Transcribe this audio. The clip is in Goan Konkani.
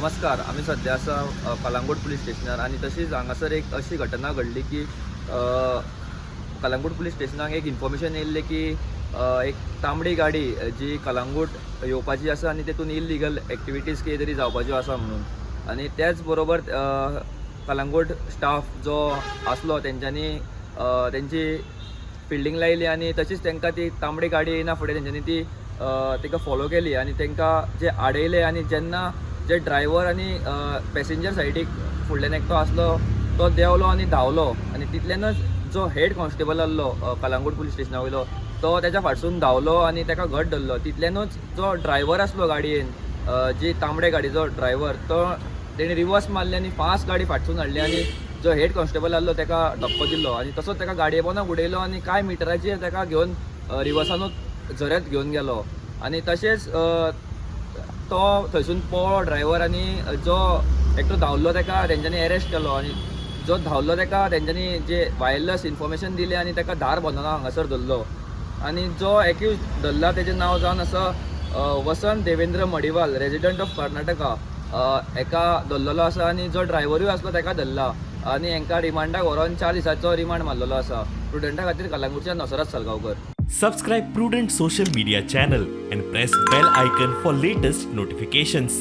नमस्कार. आमी सद्या आसा कलांगूट पुलीस स्टेशनार आनी तशीच हांगासर एक अशी घटना घडली की कलांगूट पुलीस स्टेशनाक एक इन्फॉर्मेशन येयल्लें की एक तांबडी गाडी जी कलांगूट येवपाची आसा आनी तेतून इलिगल एक्टिविटीज कितें तरी जावपाच्यो आसा म्हणून. आनी त्याच बरोबर कलांगूट स्टाफ जो आसलो तेंच्यांनी तेंची फिल्डींग लायली आनी तशीच तांकां ती तांबडी गाडी येयना फुडें तेंच्यांनी ती ताका फॉलो केली आनी तांकां जे आडयले. आनी जेन्ना जे ड्रायव्हर आनी पॅसेंजर सायडीक फुडल्यान एकटो आसलो तो देंवलो आनी धांवलो आनी तितल्यानच जो हेड कॉन्स्टेबल आहलो कलांगूट पुलीस स्टेशना वयलो तो तेच्या फाटसून धांवलो आनी ताका घट धरलो. तितल्यानूच जो ड्रायव्हर आसलो गाडयेन, जी तांबडे गाडयेचो ड्रायव्हर, तो तेणी रिवर्स मारली आनी फास्ट गाडी फाटसून हाडली आनी जो हेड कॉन्स्टेबल आहलो ताका धपको दिलो आनी तसोच ताका गाडये पोंदा उडयलो आनी कांय मिटराचेर ताका घेवन रिवर्सानूच झऱ्यांत घेवन गेलो. आनी तशेंच तो थंयसून पळ्ळो ड्रायव्हर आनी जो एकटो धांवलो ताका तेंच्यांनी एरेस्ट केलो आनी जो धांवलो ताका तेंच्यांनी जे वायरलेस इन्फॉर्मेशन दिलें आनी ताका धारबंदोना हांगासर धरलो. आनी जो एक्यूज धरला तेजें नांव जावन आसा वसंत देवेंद्र मडिवाल, रेजिडंट ऑफ कर्नाटका, हेका धरलेलो आसा. आनी जो ड्रायव्हरूय आसलो ताका धरला आनी हेंकां रिमांडाक व्हरोन 4 दिसांचो रिमांड मारलेलो आसा. प्रुडंटा खातीर कलांगूटच्यान Nusrat Salgaocar. Subscribe Prudent Social Media channel and press bell icon for latest notifications.